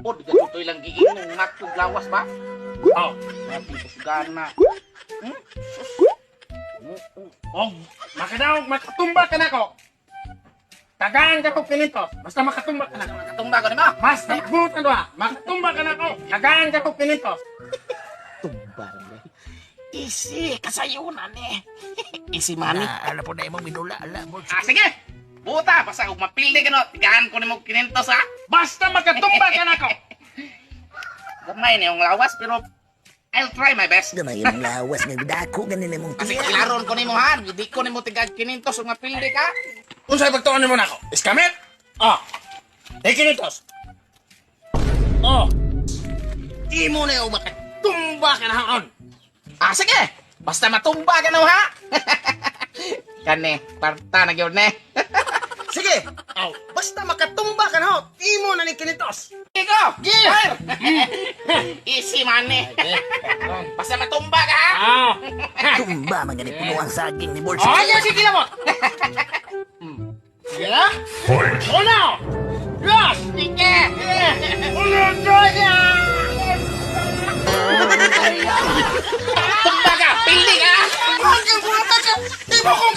Tuod gani lang giingong matog lawas ba? Oh. Grabe kusgana. Og makadaog makatumba ka nako. Tagaan ka ko 500. Basta makatumba ka nako. Makatumba ko nimo. Basta butan doa. Makatumba ka nako. Tagaan ka ko 500. Tumba rin eh. Easy, kasayunan eh. Easy money. Na, ala po na imong minula, ala mo. Ah, sige. Buta, basta kung mapildi ka no, tigaan ko nimo 500 ha. Basta makatumba ka nako. Gamay na yung lawas pero I'll try my best. Gamay imong lawas nga dako ganin imong Kasi tiyan. klaron ko nimo ha, hindi ko nimo tigag 500 ug mapildi ka. Unsay pagtuon nimo nako? Iskamit? Oh. Day 500. Oh. Imo na yung makatumba ka na haon. Ah, sige. Basta matumba ka na ha. Kani, parta na gyud ne. Sige. Oh. Basta makatumba ka na ho. Imo na ni 500. Go! Fire! Easy money. Basta matumba ka ha. Ah. Tumba man gani puno ang saging ni Bols. Oh, yes, sige kilabot. Yeah? Fight! Uno! Dos! Sige. Uno, dos! Tumba ka, pildi ka. Ang buta ka! Imo kong